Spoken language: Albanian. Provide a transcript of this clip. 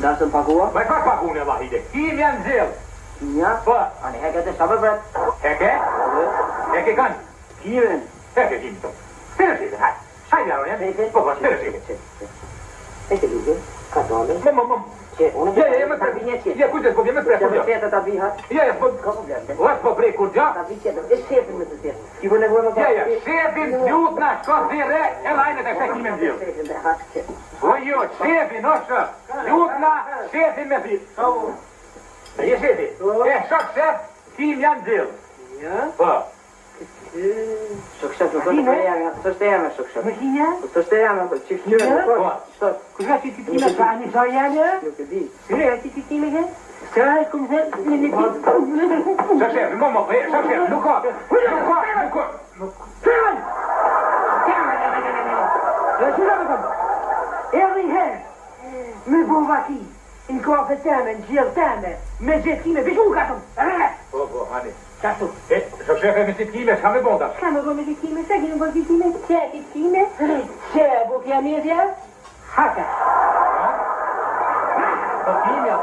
Dasëm pagua? Ma ka pagu në vahide. Kim janë zell. Kimja? Po. Ani heke të shabë bret. Heke? Heke kanë. Kimen. Heke kim. Sërë shifin, hajt. Shaj jaron, ja? Po, po, sërë shifin. E të lutem, ka dale. Më, më, më. Që, unë Ja, ja, ja, më Ta pre. vi një qetë. Ja, kujdes, po vjen më pre, Që kur më qetë ta vi hat. Ja, ja, po. Ka problem. Las po prej kur gja. Ta vi qetë. E shefin me të tjerë. Ki vë nevojë më Ja, ja, shefin lutna, shko zire, e lajnë të shë kimen zell. Shefin dhe hat qetë. Po jo, shefin është, lutna, shefin me thirë. Je shefi. E, shok shef, kim janë zell. Ja. Po. Shok shef nuk është e jame, s'është e jame shok shef. Më kinja? Po s'është e jame, po që kqyre, Po. po. Sot, Kush ka si ti time ka ani sa janë? nuk e di. Syre, si ti time ke? Sa kum se në në Shok shef, mo, mo, e, shok shef, nuk ka, nuk ka, nuk ka. Fillon. Edhe një herë, me bo vaki, në kafe teme, në gjellë teme, me gjetë kime, veç unë ka shumë, Po, po, hani. Qasu. E, shok shef, e me si kime, s'ka me bon tash. Ka me bo me ti kime, sa kime bo ti kime, që ti kime, që bo kja mjedja, haka. Po kimja.